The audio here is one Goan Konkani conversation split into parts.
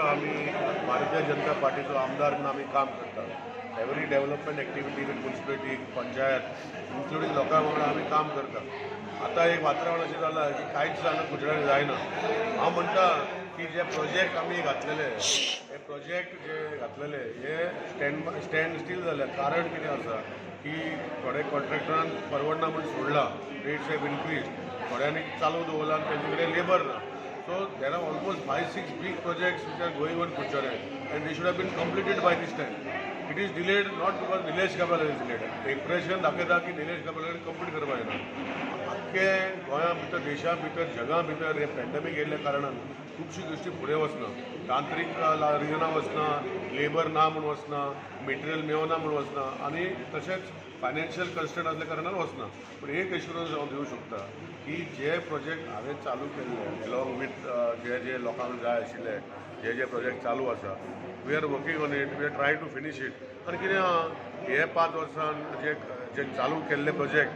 आमी भारतीय जनता पार्टीचो आमदार म्हणून आमी काम करता. Every development activity with municipality, panchayat, including लोकां वांगडा आमी काम करता. आतां एक वातावरण अशें जालां की कांयच जाणा कुडचड्यार जायना. हांव म्हणटा की जे प्रोजेक्ट आमी घातलेले, हे प्रोजेक्ट जे घातलेले हे स्टँड स्टील जाल्या. कारण कितें आसा की थोडे कॉन्ट्रॅक्टरान परवडना म्हूण सोडला, रेट्स have increase. थोड्यांनी चालू दवरला आनी तेंचे कडेन लेबर ना. So there are almost five, six big projects which are going on Curchorem and they should have been completed by this time. It is delayed not because Nilesh Cabral is delayed. Impression दाखयता की निलेश काब्राल कंप्लीट करपाक जायना. आख्खे गोंया भितर, देशा भितर, जगा भितर हे पॅन्डेमीक येयल्ल्या कारणान खुबशी गोश्टी फुडें वचना. तांत्रीक रिजनां वचना, लेबर ना म्हूण वचना, मटेरियल मेवना म्हूण वचना आनी तशेंच फायनान्शियल कन्स्ट्रेंट आसल्या कारणान वचना. पूण एक एश्युरन्स हांव दिवं शकता की जे प्रोजेक्ट हांवें चालू केल्ले, एलॉंग वीथ जे जे लोकांक जाय आशिल्ले जे जे प्रोजेक्ट चालू आसा, we are working on it, we are try to finish it. आनी कितें आहा, हे 5 वर्सान जे जे चालू केल्ले project,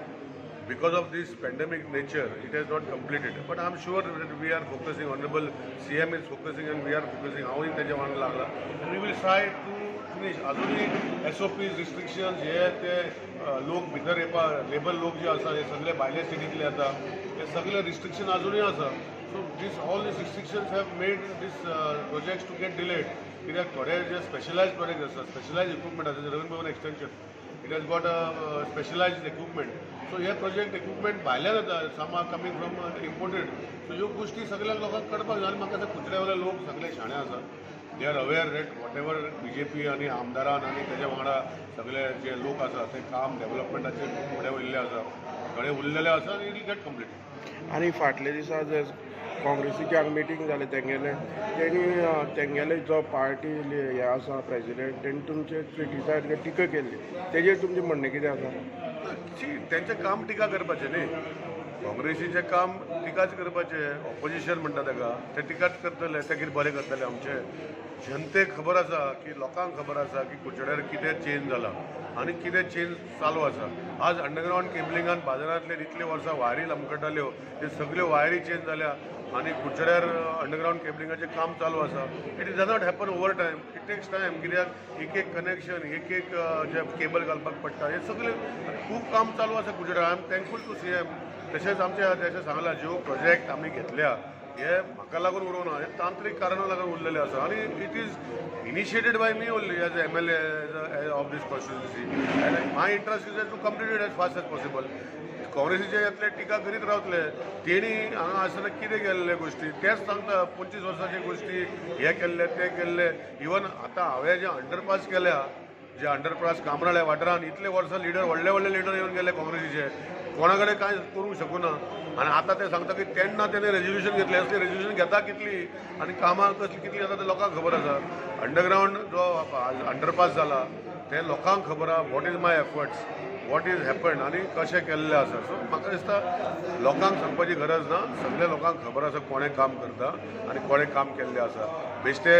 because of this pandemic nature, it has not completed. But I'm sure that we are focusing, Honorable CM is focusing and we are focusing. हांवूय तेज्या वांगडा लागला and we will try to finish. अजूनही एसओपीज, रिस्ट्रिक्शन्स हे ते, लोक भितर येवपा, लेबर लोक जे आसा हे सगळे भायले स्टेटींतले येता, हे सगळे रिस्ट्रिक्शन अजूनय आसा. So this all these restrictions have made this projects to get delayed. कित्याक थोडे जे स्पेशलायज प्रोजेक्ट आसा, स्पेशलायज इक्विपमेंट आसा, रवींद्र भवन extension, it has got a specialized equipment. So hey project equipment भायल्यान येता, some are coming from imported. So ह्यो गोश्टी सगळ्या लोकांक कळपाक जाय. आनी म्हाका दिसता कुडचड्या वयले लोक सगळे शाणे आसा. They are aware that whatever BJP आनी आमदारान आनी तेज्या वांगडा सगळे जे लोक आसा ते काम डेव्हलपमेंटाचेर फुडें वयल्ले आसा, थोडे उरलेले आसा आनी it get complete. आनी फाटल्या दिसा जे काँग्रेसीची हांगा मिटींग जालें तेंगेलें, तेणी तेंगेले जो पार्टी हे आसा प्रेजिडेंट, तेणी तुमचे क्रिटिसायज, टिका केल्ली, तेजेर तुमचें म्हणणें कितें आसा? सी, तेंचें काम टिका करपाचें न्ही. काँग्रेसीचें काम टिकाच करपाचें. ऑपोजिशन म्हणटा ताका, ते टिकाच करतले. ते कितें बरें करतले? आमचे जनतेक खबर आसा की, लोकांक खबर आसा की कुडचड्यार कितें चेंज जाला आनी कितें चेंज चालू आसा. आज अंडरग्रावंड केबलिंगान बाजारांतले इतलीं वर्सां वायरी लमकटाल्यो, त्यो सगल्यो वायरी चेंज जाल्या आनी कुडचड्यार अंडरग्रावंड केबलिंगाचें काम चालू आसा. It does not happen over time, it takes time. कित्याक एक एक कनेक्शन, एक एक जे केबल घालपाक पडटा, हे सगळें खूब काम चालू आसा कुडचड्यार. I am thankful to CM. तशेंच आमचे जशें सांगलां, ज्यो प्रोजेक्ट आमी घेतल्या हे म्हाका लागून उरूंक ना, हे तांत्रीक कारणां लागून उरलेले आसा. आनी it is initiated by me only as MLA of this constituency and my interest is to complete it as fast as possible. काँग्रेसीचे येतले, टिका करीत रावतले. तेणी हांगा आसतना कितें केल्ले गोश्टी तेच सांगता. 25 वर्साचे गोश्टी हे केल्ले, ते केल्ले. इवन आतां हांवें जे अंडरपास केल्या, जे अंडरपास कामराळे वाठारान, इतले वर्सां लिडर, व्हडले व्हडले लिडर येवन गेले काँग्रेसीचे, कोणा कडेन कांय करूंक शकूना. आनी आतां ते सांगता की तेन्ना तेणे रेजोल्युशन घेतलें. असली रेजोल्युशन घेता कितली आनी कामां कसली कितली जाता ते लोकांक खबर आसा. अंडरग्रावंड जो अंडरपास जाला ते लोकांक खबर आहा what is my efforts, what is happen आनी कशें केल्लें आसा. सो म्हाका दिसता लोकांक सांगपाची गरज ना. सगल्या लोकांक खबर आसा कोणें काम करता आनी कोणें काम केल्लें आसा. बेश्टे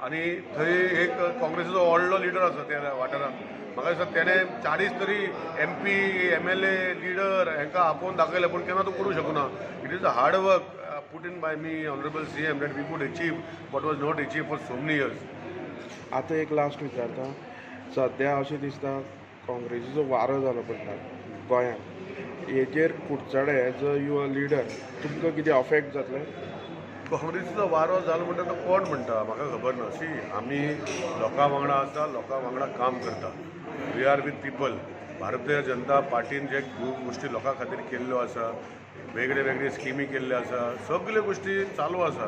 आनी थंय एक काँग्रेसीचो व्हडलो लिडर आसा त्या वाठारांत. म्हाका दिसता तेणें 40 तरी एमपी, एमएलए, लिडर हांकां आपोवन दाखयलें, पूण केन्ना तो करूंक शकना. It is a hard work put in by me, honourable CM, that we could achieve what was not achieve for so many years. आतां एक लास्ट विचारता. सद्या अशें दिसता काँग्रेसीचो वारो जालो पडटा गोंयांत. हेजेर कुडचडे as a your leader तुमकां कितें अफेक्ट जातलें? काँग्रेसीचो वारो जालो म्हणटा तो कोण म्हणटा म्हाका खबर ना. सी, आमी लोकां वांगडा आसा, लोकां वांगडा काम करता. We are with people. Bharatiya Janata पार्टीन जे खूब गोश्टी लोकां खातीर केल्ल्यो आसा, वेगळे वेगळे स्किमी केल्ल्यो आसा, सगल्यो गोश्टी चालू आसा.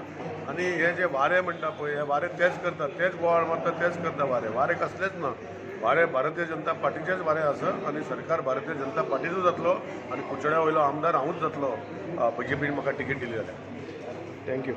आनी हे जे वारे म्हणटा पळय, हे वारे तेच करतात, तेच बोवाळ मारतात, तेच करता वारे. वारे कसलेच ना. वारे भारतीय जनता पार्टीचेच वारे आसा आनी सरकार भारतीय जनता पार्टीचो जातलो आनी कुडचड्या वयलो आमदार हांवूच जातलो, बीजेपीन म्हाका तिकेट दिली जाल्यार. Thank you.